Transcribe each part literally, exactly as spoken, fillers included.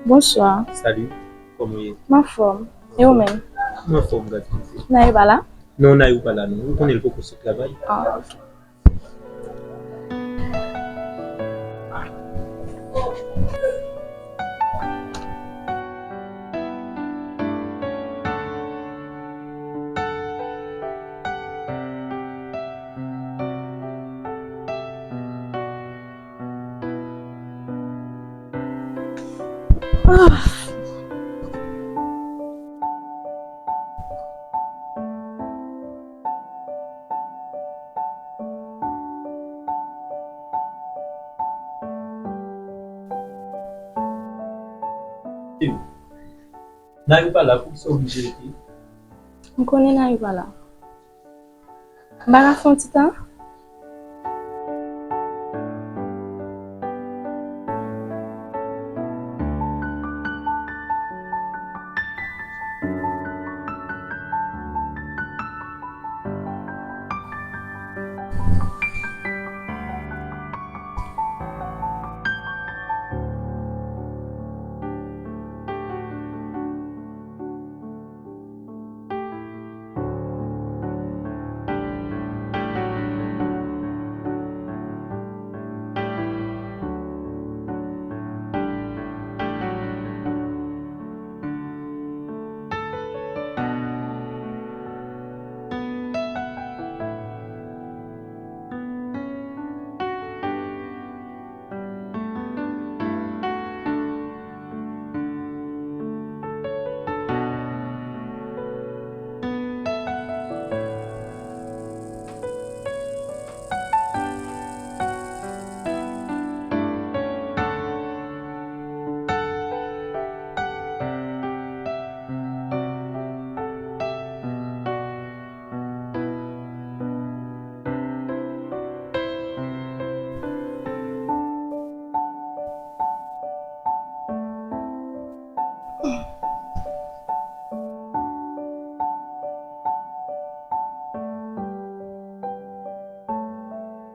Bonswa. Salut, kòman w ye? M anfòm. E ou menm? M anfòm, gad kòman se. Nayou pa la? Non, Nayou pa la, non. Ou konnen l poko sot travay. Ah, ok. Nayou pa la, poukisa w oblije rete? M konnen Nayou pa la. M pa ka fè yon ti tan?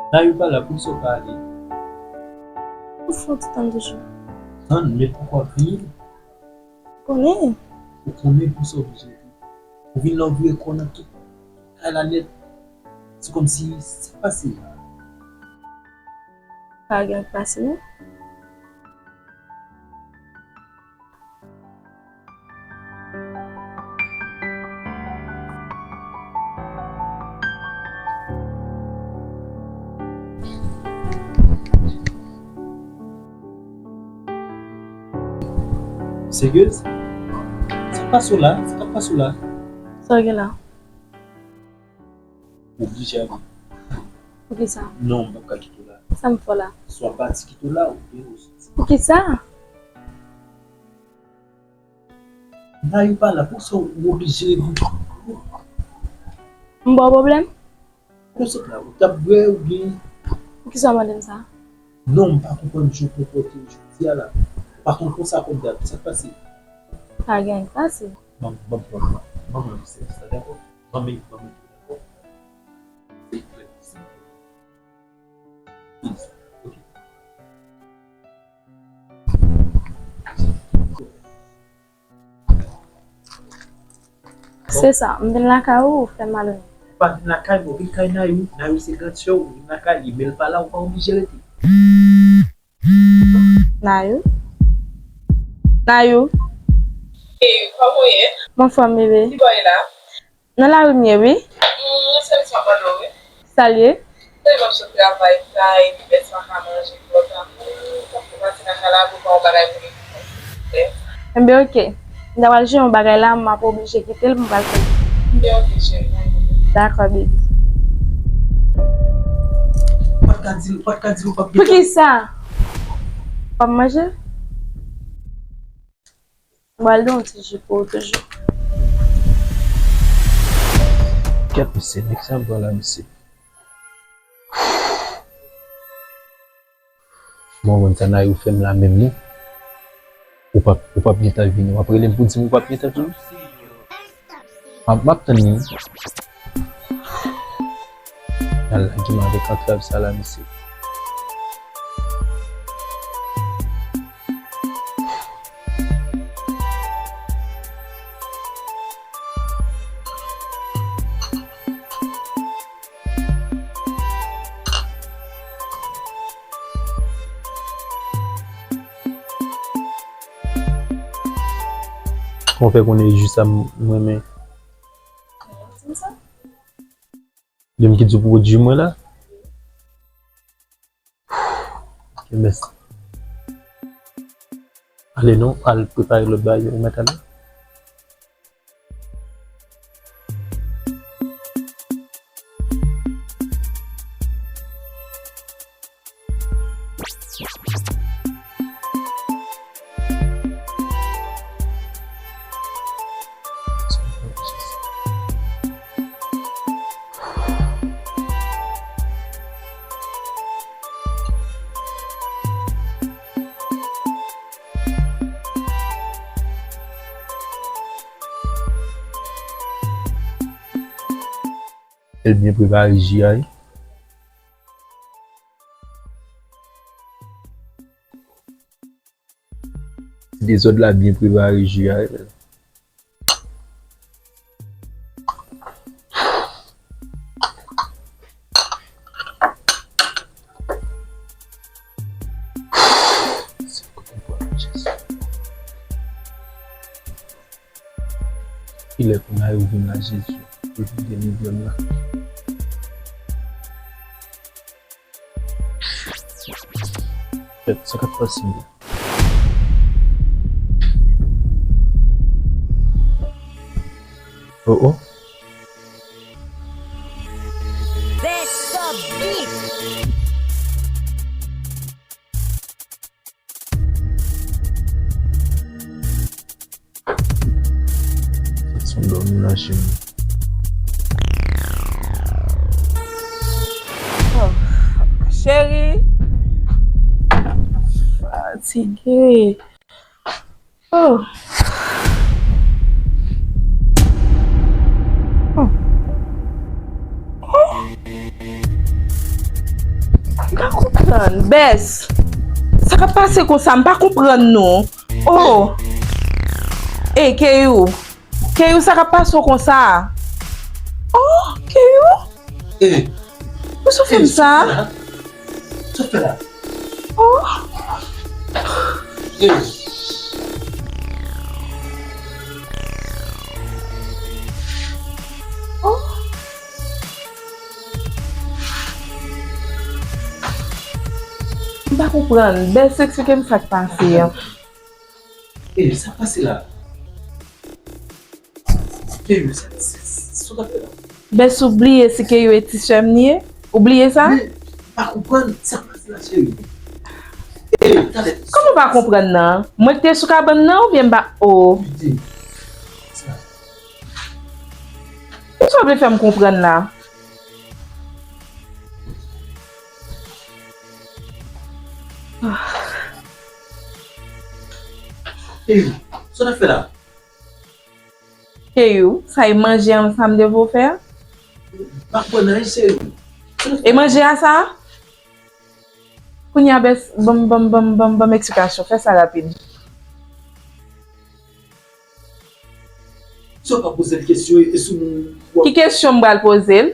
Nayou pa la, poukisa w pa ale? Ou fè yon ti tann toujou. Tann, men poukò w ap vini? Konnen. Ou konnen poukisa w oblije vini. Ou vin la, ou vire kò w nan tout kay la nèt. Se kòmsi, sa k pase? Pa gen k pase, non. Seryez? Sa k pase w la? Sa k ap pase w la? Sa w gen la? Ou oblije ale. Poukisa? Non, m p ap ka kite w la. Sa m fè w la? Swa pati kite w la, oubyen ou soti. Poukisa? Nayou pa la, poukisa w oblije vin? M ba w pwoblèm? Ou sot la, ou t ap bwè oubyen? Poukisa w mande m sa? Non, m pa konprann jan w konpòte w jodi a la. Ou pa konn konsa kòm dab. Sa k pase? Pa gen anyen k pase. Ban m, ban m, ban m, ban m, ban m yon sèvis la, dakò? Ban m, ban m, dakò? Silvouplè, silvouplè. Please. Ok. Se sa, m vin lakay ou, ou fè m al. Ou pa vin lakay mwen, ou vin kay Nayou. Nayou se grandsè w, ou vin lakay li, men l pa la, ou pa oblije rete. Nayou? Nayou? Hey, kòman w ye? M anfòm, bebe. Ki bò w ye la? Nan lari m ye, wi. Mwen se misye ap mande w, wi. Sa l ye? Tande m ap sot travay, sa, epi pèsonn pa ka manje twò ta. Tankou pase nan kay la pou fè yon bagay pou li. Enben, oke. M ta pral jere yon bagay la, m ap oblije kite l pou m pral fè. Enben, oke, cheri. Dakò, baby. Ou pa t ka di l, ou pa t ka di l ou p ap gen tan. Poukisa? W ap manje? M pral di yon ti ji pou ou toujou. Kèt mesye, nèg sa pran la, mesye. Bon, konn sa Nayou fè m la menm, non. Ou p ap, ou p ap gentan vini. W ap rele m pou di m ou p ap gentan vini? M ap, m ap tann li. Al lage m avèk antrav sa la, mesye. Kòman w fè konnen e ji sa m renmen? Di m sa. Li menm ki di w pou w di mwen la? Ok, mèsi. Ale non, al prepare lòt bagay yo, ou mèt ale. Fè l byen prepare ji a, wi. Ti dezòd la byen prepare ji a, wi. Kilè pou n a yo vin la, Jezi? Pou l vin gen migrèn la. Kèt, sa k ap pase menm? Oh, oh. Best of beat. Sa son dòmi nan chen. Oh, cheri. Fatige. Oh. Oh. Oh. M pa konprann. Bès, sa k ap pase konsa? M pa konprann non. Oh! Ey, Keyou! Keyou, sa k ap pase w konsa? Oh, Keyou! Ey! Poukisa w fè m sa? Sa w fè la? Oh! Ey! Oh! M pa konprann. Bès, eksplike m sa k pase an. Ey, sa k pase la? Keyou, sa, sa, sa w t ap fè la? Bès, ou bliye si Keyou e ti sè m li ye? Ou bliye sa? Men, m pa konprann sa k pase la, cheri. Ey, talè. Kòman w pa konprann nan? Mwen k te sou kabann nan oubyen m pa, oh. Piti. Sa. Kisa w vle fè m konprann la? Keyou, sa w t ap fè la? Keyou, sa e manje an sa m te voye w fè a? M pa konprann anyen, cheri. E manje a sa? Kounye a, Bès, ban m, ban m, ban m, ban m, ban m eksplikasyon. Fè sa rapid. Si w pa poze l kesyon, e sou moun w ap... Ki kesyon m pral poze l?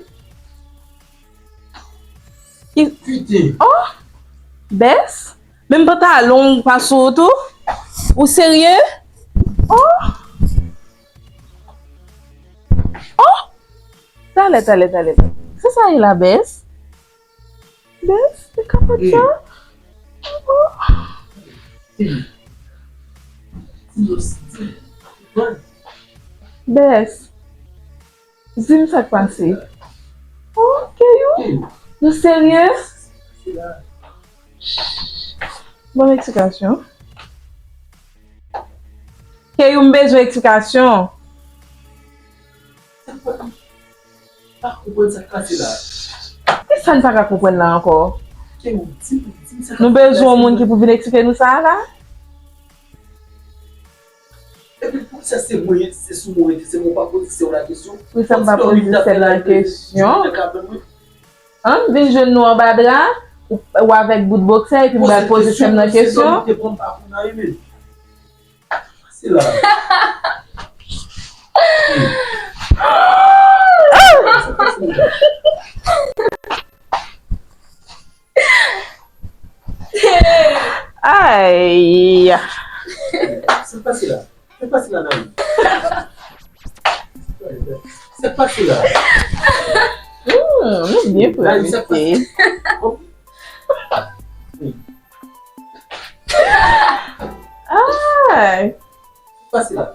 Ki... Piten. Oh! Bès? Menm pantalon w pa sou ou tou? Ou serye? Oh! Oh! Talè, talè, talè, talè. Se sa ye la, Bès? Bès, e kapòt sa? Oh! Bès, di m sa k pase. Oh, Keyou? Nou serye? Ban m eksplikasyon. Keyou, m bezwen eksplikasyon. Sa k pase? Pa konprann sa k pase la. Kisa n pa ka konprann la ankò? Keyou, di m, di m sa k ap fèt la. Nou bezwen yon moun ki pou vin eksplike nou sa a la. Epi poukisa se mwen, se sou mwen, se mwen pa poze sè w la kesyon? Poukisa m pa poze sè m nan kesyon? An, vin jwenn nou anba dra, ou, ou avèk bout bòksè, epi m pral poze sè m nan kesyon? Poze kesyon, se dòmi te pran m pa pou nan wi menm. Sa k pase la? Ay! Sa k pase la? Sa k pase la, Naïm? Pase la. Hmm, nou byen La, sa prepare. Ay, Pase la.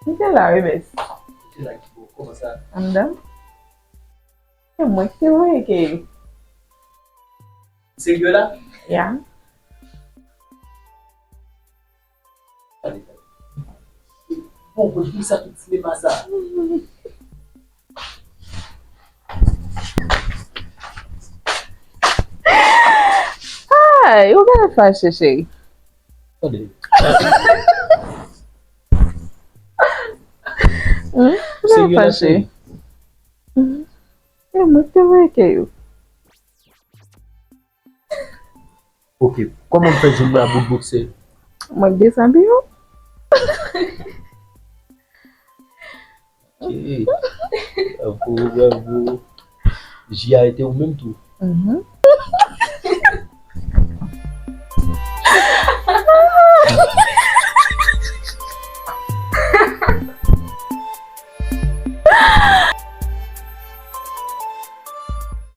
m te la, wi, bès. Se la ki bon. Kòman sa? Anndan. Se mwen ki te voye ke. Serye la? Ya. Bon, pou sa tout sinema sa. Ay, ou genlè fache, cheri. Tande. Hmm? Ou genlè fache. Hmm. E mwen ki te voye ke yo. Ok. Kòman m fè jwenn mwen a bout bokse? Mwen desann yo. Ok. Bravo, bravo. J a ete ou menm tou. Mhm.